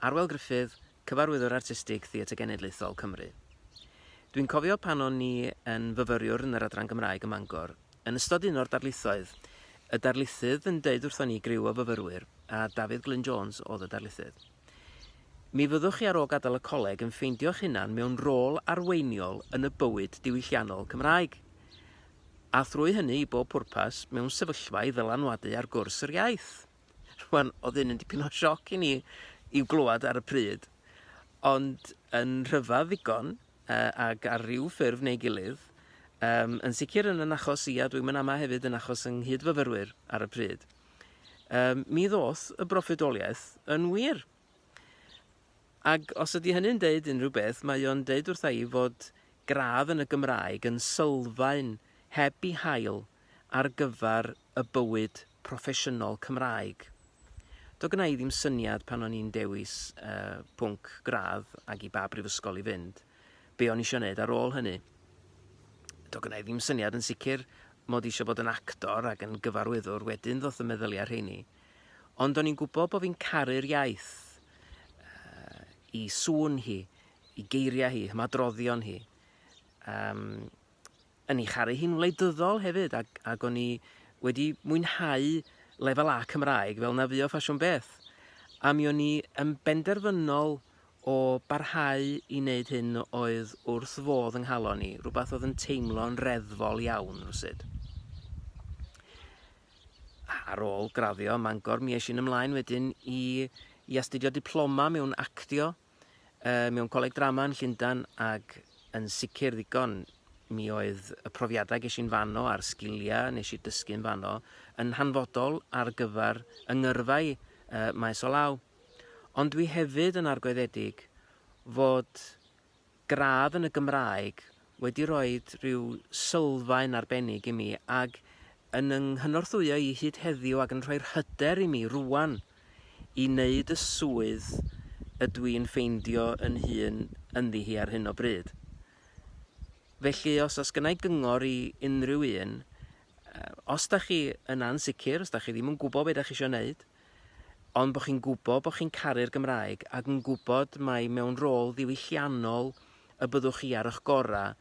Arwel Gruffydd, Cyfarwyddwr Artistig Theatr Genedlaethol Cymru. Dwi'n cofio pan o'n i yn fyfyriwr yn yr Adran Gymraeg ym Mangor, yn ystod un o'r darlithoedd, y darlithydd yn deud wrthon ni griw o fyfyrwyr, a Dafydd Glyn Jones oedd y darlithydd. Mi fyddwch chi ar ôl gadael y coleg yn ffeindio'ch hunan mewn rôl arweiniol yn y bywyd diwylliannol Cymraeg. A thrwy hynny, i bob pwrpas, mewn sefyllfa i ddylanwadu ar gwrs yr iaith. Rwan, oedd hyn yn dipyn o sioc i ni i'w glywed ar y pryd, ond yn rhyfedd ddigon, uh, ac ar ryw ffurf neu gilydd, um, yn sicr yn yn achos i, a dwi'n mynd ama hefyd yn achos yng nghyd-fyfyrwyr ar y pryd, um, mi ddoth y broffwydoliaeth yn wir. Ac os ydy hynny'n deud unrhyw beth, mae o'n deud wrtha i fod gradd yn y Gymraeg yn sylfaen heb i hail ar gyfer y bywyd proffesiynol Cymraeg. Doedd gynna i ddim syniad pan o'n i'n dewis uh, pwnc gradd ac i ba brifysgol i fynd, be o'n i eisiau gwneud ar ôl hynny. Doedd gynna i ddim syniad yn sicr mod i eisiau bod yn actor ac yn gyfarwyddwr, wedyn ddoth y meddyliau rheini. Ond o'n i'n gwybod bod fi'n caru'r iaith, uh, i sŵn hi, i geiriau hi, hymadroddion hi. Um, yn ei charu hi'n wleidyddol hefyd ac, ac o'n i wedi mwynhau lefel A Cymraeg fel na fuo ffasiwn beth. A mi o'n i yn benderfynol o barhau i wneud hyn oedd wrth fodd yng nghalon i, rhywbeth oedd yn teimlo'n reddfol iawn rywsut. Ar ôl graddio ym Mangor, mi es i'n ymlaen wedyn i, i astudio diploma mewn actio uh, mewn coleg drama yn Llundain ac yn sicr ddigon mi oedd y profiadau ges i'n fanno a'r sgiliau nes i dysgu'n fanno yn hanfodol ar gyfer y ngyrfa i uh, maes o law. Ond dwi hefyd yn argoeddedig fod gradd yn y Gymraeg wedi rhoid rhyw sylfaen arbennig i mi ag yn 'y nghynorthwyo i hyd heddiw ac yn rhoi'r hyder i mi rŵan i wneud y swydd ydw i'n ffeindio yn hun ynddi hi ar hyn o bryd. Felly os oes gynna i gyngor i unrhyw un, os da chi yn ansicr, os da chi ddim yn gwybod beth da chi eisiau wneud, ond bod chi'n gwybod bod chi'n caru'r Gymraeg ac yn gwybod mai mewn rôl ddiwylliannol y byddwch chi ar eich gorau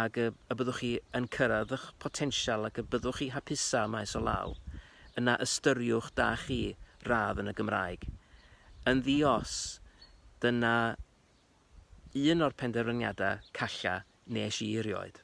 ac y, y byddwch chi yn cyrraedd eich potensial ac y byddwch chi hapusa maes o law, yna ystyriwch da chi radd yn y Gymraeg. Yn ddi-os, dyna un o'r penderfyniadau calla nes i erioed.